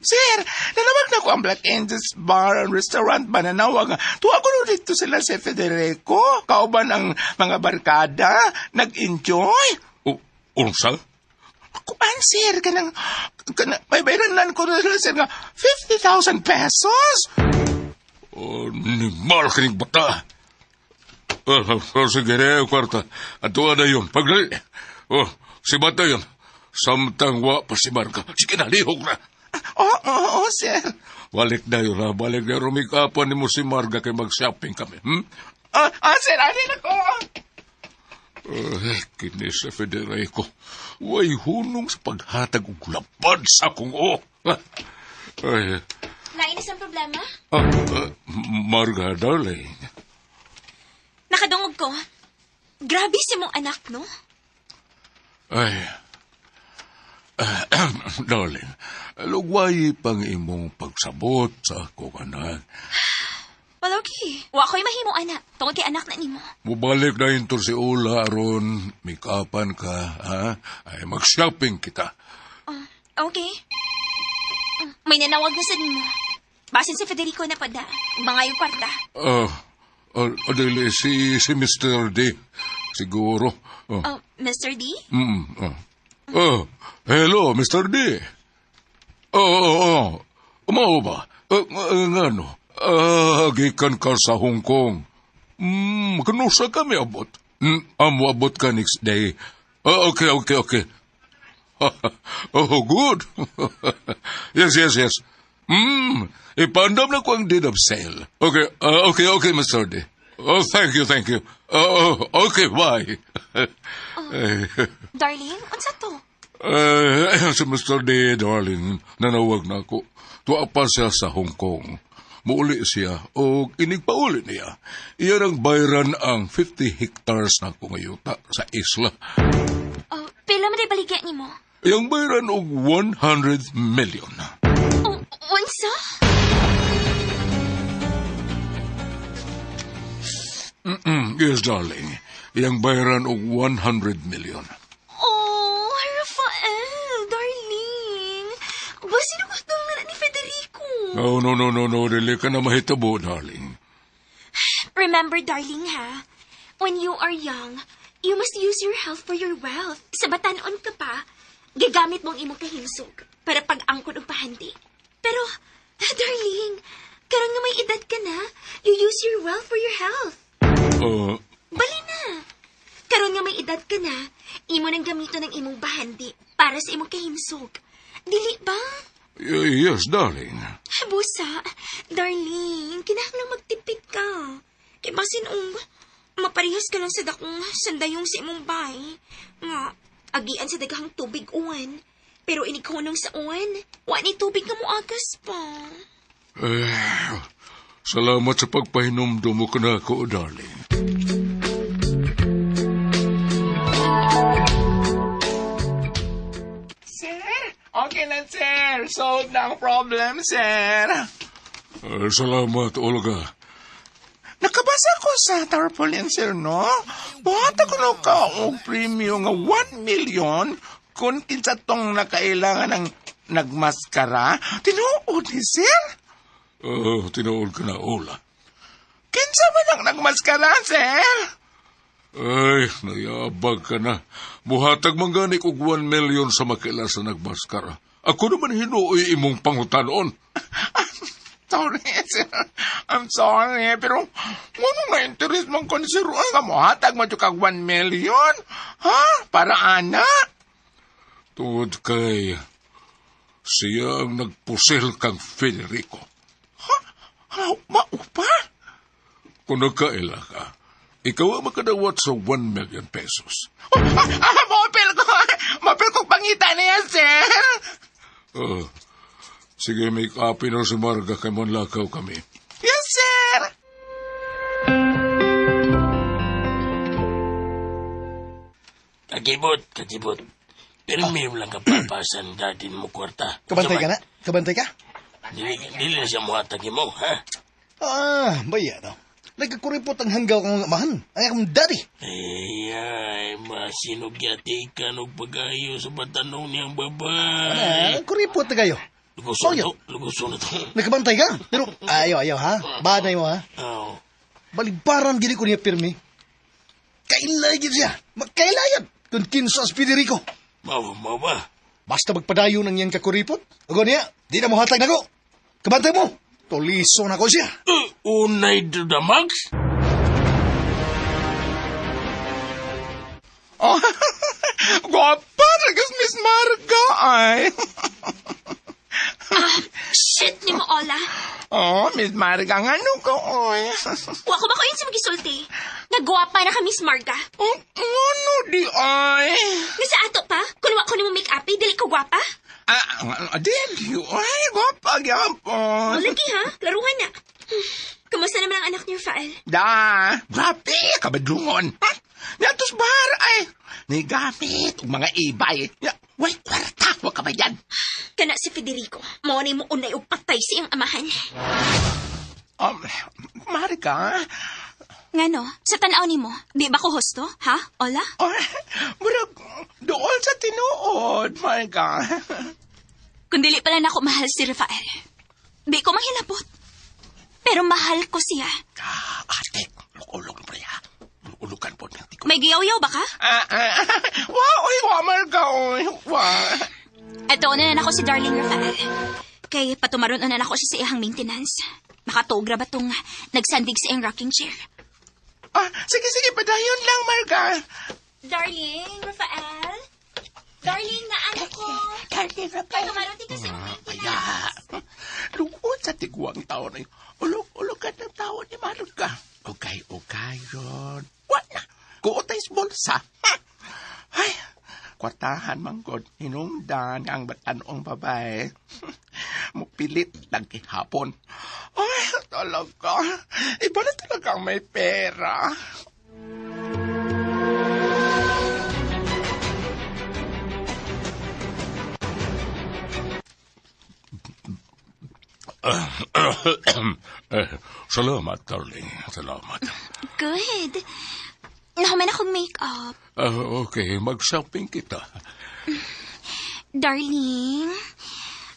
[SPEAKER 11] Sir, nanawag na ko ang Black Angels Bar and Restaurant ba nanawag? Tuwa ko no dito sila si Federico. Kauban ang mga barkada. Nag-enjoy.
[SPEAKER 2] O, unsa?
[SPEAKER 11] Kuan, sir, kanang, may bayranan ko na sila, sir, nga 50,000 pesos.
[SPEAKER 2] Oh, ni mal kining bata. Oh, sige na, kwarta. Ato na yun. Pagdali. Oh, si bata yun. Samtang wa pa si Marga. Sige na, lihok na.
[SPEAKER 11] Oo, oo, oo, sir.
[SPEAKER 2] Balik na yun, ha? Balik na. Rumikapan ni mo si Marga kay mag-shopping kami. Hmm?
[SPEAKER 11] Sir, alin ako.
[SPEAKER 2] Ay, kini sa Federico. Way hunong sa paghatag og lapad sa akong o. Ay,
[SPEAKER 4] Nainis ang problema?
[SPEAKER 2] Marga, darling.
[SPEAKER 4] Nakadungog ko. Grabe si mong anak, no?
[SPEAKER 2] Ay, darling, lugwayi pang imong pagsabot sa akong anak.
[SPEAKER 4] Well, okay. Wa ko'y mahimo, anak. Tungod kay anak na nimo.
[SPEAKER 2] Mubalik na into si Ula aron, make-upan ka, ha? Ay, mag-shopping kita.
[SPEAKER 4] Okay. May nanawag na sa nimo. Basin si Federico na pada. Mga yung kwarta.
[SPEAKER 2] Dili, si Mr. D. Siguro. Oh.
[SPEAKER 4] Oh, Mr. D?
[SPEAKER 2] Oh, hello, Mr. D. Oh. Mao ba? Ngano? Gikan ka sa Hong Kong. Kanusa kami abot? Amo abot ka next day. Okay. Oh, good. Yes. Ipandam na ko ang deed of sale. Okay, okay, Mr. D. Oh, thank you, thank you. Oh, okay, bye.
[SPEAKER 4] Darling, unsa to?
[SPEAKER 2] Si Mr. D, darling, nanawag na ako. Tuwa pa siya sa Hong Kong. Muuli siya o inigpauli niya. Iyan ang bayran ang 50 hectares na akong yuta sa isla.
[SPEAKER 4] Oh, pila man baligya nimo?
[SPEAKER 2] Iyang bayran og 100 million.
[SPEAKER 4] Oh, unsa?
[SPEAKER 2] Yes, darling. Iyang bayran og 100 million.
[SPEAKER 4] Oh, Rafael, darling. Basin ko na ni Federico.
[SPEAKER 2] No, no, no, no, no. Dili ka na mahitabo, darling.
[SPEAKER 4] Remember, darling, ha? When you are young, you must use your health for your wealth. Sa batanon ka pa, gigamit mo ang imong kahimsog para pag-angkon og pahandi. Pero, darling, karon nga may edad ka na, you use your wealth for your health. Bali na. Karon nga may edad ka na, imo nang gamiton ang imong bahandi para sa imong kahimsog. Dili ba?
[SPEAKER 2] Yes, darling.
[SPEAKER 4] Busa, darling, kinahanglang magtipid ka. Kay basin maparehas ka lang sa dakong sandayong sa imong bay. Nga, agian sa daghang tubig uwan. Pero inighunong sa uwan, wa ni tubig nga moagas pa.
[SPEAKER 2] Eh, salamat sa pagpahinumdum mo ka na ako, darling.
[SPEAKER 11] Sir, okay na, sir. Solved na ang problem, sir.
[SPEAKER 2] Salamat, Olga.
[SPEAKER 11] Nakabasa ko sa tarpaulin, sir, no? Buhat ako no ka og premium nga 1 million kung kinsa tong nakailangan ng nagmaskara. Tinuod ni sir?
[SPEAKER 2] Oh, tinuod ka na, Ola.
[SPEAKER 11] Kinsa man ang nagmaskara, sir?
[SPEAKER 2] Ay, nayabag ka na. Muhatag man gani og 1 million sa makila sa nagmaskara. Ako naman hinuoy imong pangutanon.
[SPEAKER 11] Sorry, sir. I'm sorry, pero kung nga interest mong kon sir, ay nga mohatag mo kag 1 million? Ha? Para ana?
[SPEAKER 2] Tungod kay siya ang nagpusil kang Federico.
[SPEAKER 11] Ha? Ha? Maupa?
[SPEAKER 2] Kung nagkaila ka, ikaw ang makadawat sa 1 million pesos.
[SPEAKER 11] Oh, mapil ko. Mapil ko pangita niya, sir.
[SPEAKER 2] Oh, sige, may kape na si Marga kay manlakaw kami.
[SPEAKER 11] Yes, sir.
[SPEAKER 9] Kakibot, kakibot. Pero may lang ka papasan dati mo kwarta.
[SPEAKER 5] Kabantay ka na? Kabantay ka?
[SPEAKER 9] Dili, na siya muhatag mo, ha?
[SPEAKER 5] Baya no. Nagkakuripot ang hanggaw kong amahan. Ang akong daddy.
[SPEAKER 9] Ay, masinugyati ka og pag-ayo sa batanong niyang babae.
[SPEAKER 5] Kuripot na kayo.
[SPEAKER 9] Luguson
[SPEAKER 5] Oh,
[SPEAKER 9] to. Luguson na to.
[SPEAKER 5] Nakabantay ka? Pero ayaw, ayaw ha. Bad na mo ha.
[SPEAKER 9] Oh.
[SPEAKER 5] Balibaran gini ko niya pirmi. Kailay gid siya. Magkailayan. Kung kinsa si Federico.
[SPEAKER 9] Mao, mao ba?
[SPEAKER 5] Basta magpadayon ang iyang kakuripot. Ugo niya, di na mo hatag nako. Kabantay mo. Tuliso na ko siya.
[SPEAKER 9] Unay to the max?
[SPEAKER 11] Oh, gwapa, ragas Miss Marga, ay.
[SPEAKER 4] Shit ni mo, Ola.
[SPEAKER 11] Oh, Miss Marga, nga ano ko, oy.
[SPEAKER 4] Wa ko ba ko yun sa magisulti? Nagwapa na ka, Miss Marga.
[SPEAKER 11] Oh, ano di, ay.
[SPEAKER 4] Nga sa ato pa, kung wa ko nimo make-up, eh, dili ko gwapa.
[SPEAKER 11] Ah, dili, ay, gwapa, gyapon.
[SPEAKER 4] O lagi ha, klaruhan na. Kamusta naman ang anak ni Rafael?
[SPEAKER 11] Da, grabe, kabadlungon. Niatos bar, ay. Nigamit, og mga ibay. Ya, way, kwarta, wa ka ba yan?
[SPEAKER 4] Kana si Federico, mao ni mo unay og patay sa iyang amahan.
[SPEAKER 11] Marga,
[SPEAKER 4] Ngano, sa tan-aw nimo, di ba ko husto, ha? Ola?
[SPEAKER 11] oh, murag, dool sa tinuod, Marga.
[SPEAKER 4] Kung dili pala nako mahal si Rafael, di ko manghilabot. Pero mahal ko siya.
[SPEAKER 11] Ah, ate, ulog-ulog na pala. Ulugan po ng tiko.
[SPEAKER 4] May giyaw-yaw ba ka?
[SPEAKER 11] Ah, ah, wa, oy, wa, Marga, oy, wa.
[SPEAKER 4] Eto na na ako si Darling Rafael. Kay patumaron na nako siya sa iyang maintenance. Makatuog ra ba tong nagsandig sa iyang rocking chair?
[SPEAKER 11] Ah, sige, sige, padayon lang, Marga.
[SPEAKER 4] Darling, Rafael? Darling, naan ko.
[SPEAKER 11] Darling, Rafael.
[SPEAKER 4] Patumaron din kasi
[SPEAKER 11] Ah, kaya, lungkot sa tiguang tao na yun. Ulog-ulogan ng tao ni Marga. Okay, okay yun. Wala. Kuotay sa bulsa. Ha! Ay, kwartahan manggod. Hinungdan ang batanong babae. Mupilit lang kihapon. Ay, talaga. Iba na talaga ang may pera.
[SPEAKER 2] Eh, salamat, darling. Salamat.
[SPEAKER 4] Good. Nahuman akong make-up.
[SPEAKER 2] Ah, okay, mag-shopping kita.
[SPEAKER 4] Darling,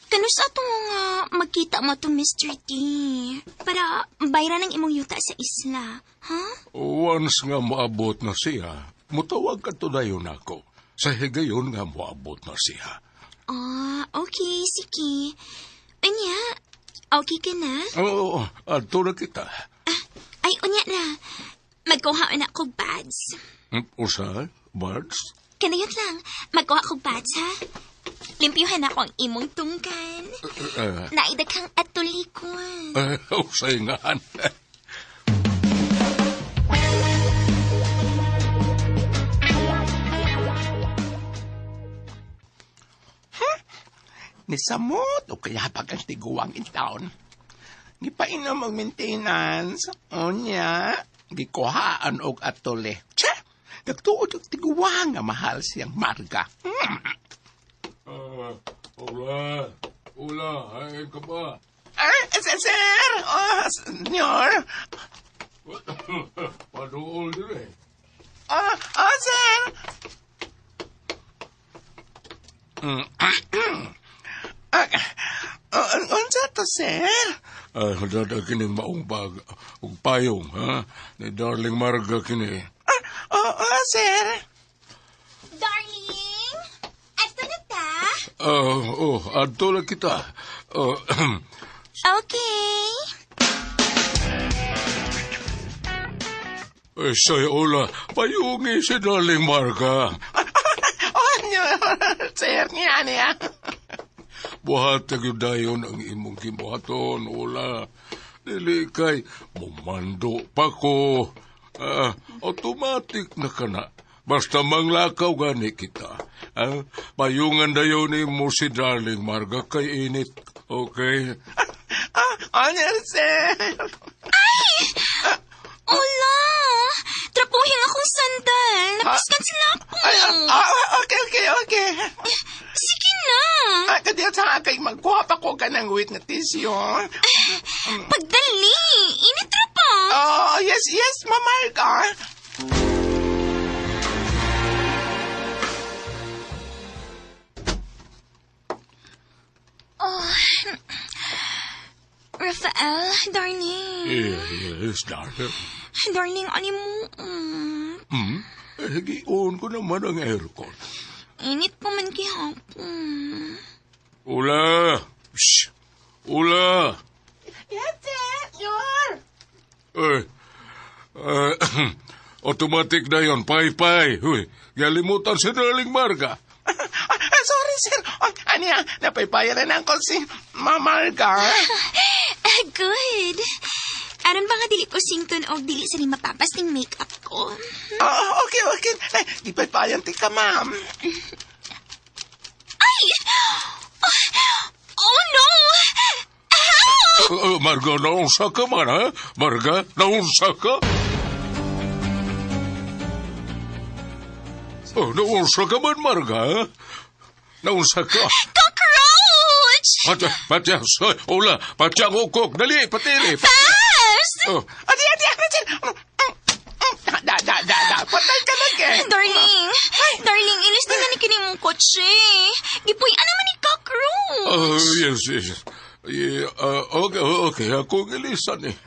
[SPEAKER 4] kanus atong magkita mo to Mr. T para bayran ang imong yuta sa isla, ha?
[SPEAKER 2] Once nga moabot na siya, mutawag ka to dayon ako. Sa higayon nga moabot na siya.
[SPEAKER 4] Ah, okay, sige. Unya, okay ka na?
[SPEAKER 2] Oo, adto na kita.
[SPEAKER 4] Ay, unya na. Magkuha na kog pads.
[SPEAKER 2] Usa, Bards?
[SPEAKER 4] Kanayot lang, magkuha kog pads, ha? Limpyuhan ako ang imong tungkan. Naidag kang atulikon.
[SPEAKER 2] Usay nga.
[SPEAKER 11] Nisamot o kaya pag ang tiguang in town. Gipainom og maintenance. Unya, gikuhaan og atole. Che, nagtuod og tiguang nga mahal siyang Marga.
[SPEAKER 2] Ula, ula, ay ka ba?
[SPEAKER 11] Ah, sir, sir! Oh, senyor!
[SPEAKER 2] Paduol dire.
[SPEAKER 11] Ah, ah, sir! Ah, unsa to, sir?
[SPEAKER 2] Ah, dada kini maong bag ug payong, ha? Ni Darling Marga kini.
[SPEAKER 11] Ah, oh, oh, sir.
[SPEAKER 4] Darling, ato na ta.
[SPEAKER 2] Ah, oh, adto na kita. Oh,
[SPEAKER 4] Okay.
[SPEAKER 2] eh, say, Ola, payungi si Darling Marga.
[SPEAKER 11] Oh, nyor, sir, niya niya.
[SPEAKER 2] Buhat gyud dayon ang imong gibuhaton, Ola. Dili kay mumando pa ko. Ah, automatic na kana. Basta manglakaw gani kita. Ah, payungan dayon nimo si Darling Marga kay init. Okay?
[SPEAKER 11] Ah, oh, nyor, sir.
[SPEAKER 4] Ola! Trapuhin akong sandal. Napiskan sila ako.
[SPEAKER 11] Ay, ah, okay, okay, okay.
[SPEAKER 4] Sige na.
[SPEAKER 11] Ah, kadiya sa kay magkuha pa ko ka ng wit na tissue.
[SPEAKER 4] Pagdali. Init ra pa.
[SPEAKER 11] Oh, yes, yes, Ma'am Marga.
[SPEAKER 4] Oh. Rafael, darling.
[SPEAKER 2] Yes, darling.
[SPEAKER 4] Darling, ani mo.
[SPEAKER 2] Eh, gi-on ko naman ang aircon.
[SPEAKER 4] Init pa man gihapon.
[SPEAKER 2] Ula! Shh! Ula!
[SPEAKER 11] Yes, senyor.
[SPEAKER 2] Eh, automatic na yon, pay-pay. Huy, galimutan si Darling Marga.
[SPEAKER 11] Ah, sorry, sir. Oh, aniya, napaypayan na ko si Mama Marga.
[SPEAKER 4] Ah, good. Aron ba nga dili ko sington og dili sa ni mapapas ning makeup ko.
[SPEAKER 11] Oh, okay. Ay, ipaypayan ti ka, ma'am.
[SPEAKER 4] Ay! Oh, no! Help!
[SPEAKER 2] Marga, naunsa ka man, ha? Marga, naunsa ka? Oh, naunsa ka man, Marga, ha? Naunsa ka?
[SPEAKER 4] Cockroach!
[SPEAKER 2] Pati, pati, soy, ula, pati ang ukok. Dali, patili.
[SPEAKER 4] Fast!
[SPEAKER 2] Oh,
[SPEAKER 11] Adi, adi, adi, sir. Da, da, da, da. Patay ka lang eh.
[SPEAKER 4] Darling, darling, ilis na ni kini mong kotse. Gipuy-an naman ni cockroach.
[SPEAKER 2] Oh, yes. Yeah, okay. Ako ang ilisan eh.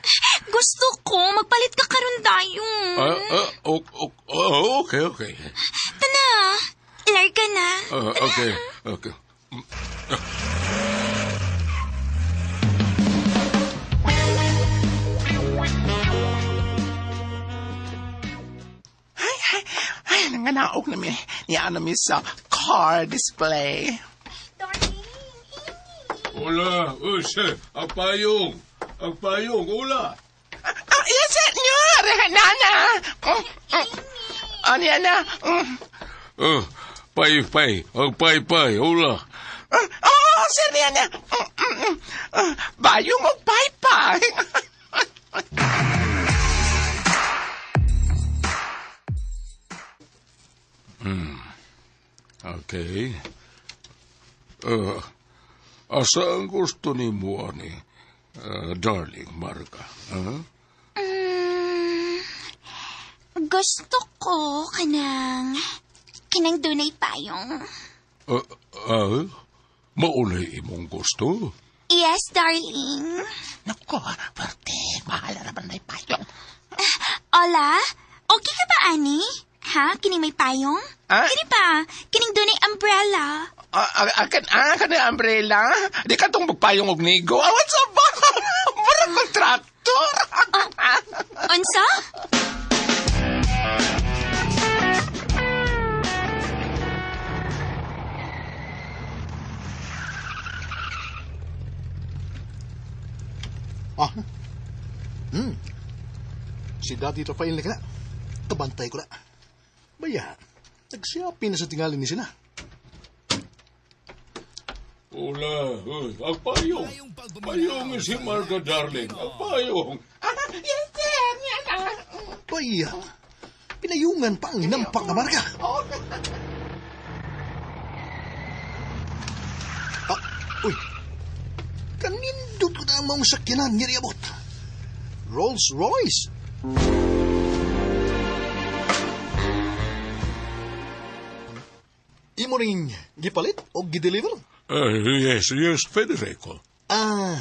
[SPEAKER 4] Gusto ko, magpalit ka karon dayon.
[SPEAKER 2] Ah, okay.
[SPEAKER 4] Tana, larga na.
[SPEAKER 2] Ah, okay.
[SPEAKER 11] Ay, ay, ay, nanganaog na mi. Niya na mi sa car display.
[SPEAKER 4] Darling,
[SPEAKER 2] Ula, uy, sir, ang payong. Ang payong, ula.
[SPEAKER 11] Ah, yes, senyor. Nana. Ano yan na?
[SPEAKER 2] Oh, pay, pay, ang pay, pay, ula.
[SPEAKER 11] Ah, oh, sir, yan na. Ah, bayong og paypay.
[SPEAKER 2] Okay. Asa ang gusto ni mo, ani, darling Marga? Huh?
[SPEAKER 4] Gusto ko kanang dunay payong.
[SPEAKER 2] Maunay imong gusto?
[SPEAKER 4] Yes, darling.
[SPEAKER 11] Nako, perte. Bahala naman na payong.
[SPEAKER 4] Hola? Okay ka ba, ani? Ha? Kini may payong?
[SPEAKER 11] Ah?
[SPEAKER 4] Kini pa? Kining dunay umbrella.
[SPEAKER 11] Ah, ah, ah, ah, kan umbrella? Di ka tong magpayong og nigo. Ah, what's up ba? Murag kontraktor.
[SPEAKER 4] Unsa?
[SPEAKER 5] Ah. Si Daddy Rafael na ka na. Kabantay ko na. Baya, nagsiyapi na sa tingali ni sila.
[SPEAKER 2] Ula, uy, ang payong. Payong si Marga, darling. Ang payong.
[SPEAKER 11] Ah, yes, sir. Yan na.
[SPEAKER 5] Baya, pinayungan pa ang hinampak na marka. Ah, uy. Kanindot ko na ang maong sakyanan nga niabot. Rolls Royce. Imo ring gipalit o gideliver?
[SPEAKER 2] Yes, Federico.
[SPEAKER 5] Ah,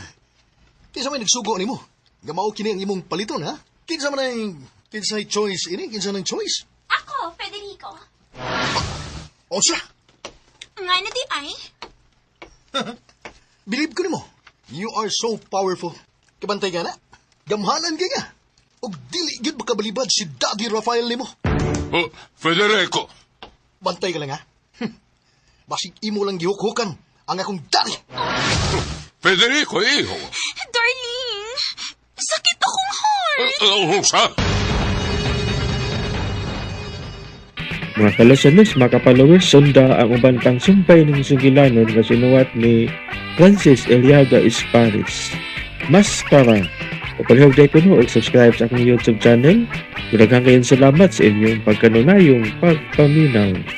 [SPEAKER 5] kinsa may nagsugo nimo? Gamao kini ang imong paliton, ha? Kinsa man ang kinsa choice ini? Kinsa nang choice?
[SPEAKER 4] Ako, Federico.
[SPEAKER 5] Unsa?
[SPEAKER 4] Nga na di ay?
[SPEAKER 5] Believe ko nimo. You are so powerful. Kabantay ka na. Gamhanan ka nga. Og dili gyud makabalibad si Daddy Rafael nimo.
[SPEAKER 2] Oh, Federico.
[SPEAKER 5] Bantay ka lang, ha? Basig imo lang gihukhukan ang akong daddy.
[SPEAKER 2] Federico, iho.
[SPEAKER 4] Darling, sakit akong heart.
[SPEAKER 2] Unsa?
[SPEAKER 1] Mga ka-listeners, mga ka-followers, sunda ang uban pang sumpay ng sugilanon nga sinuwat ni Francis Eliaga Esparis. Maskara. O palihog ko no, og subscribe sa akong YouTube channel. Daghang kayong salamat sa inyong pagkanunayong pagpaminaw.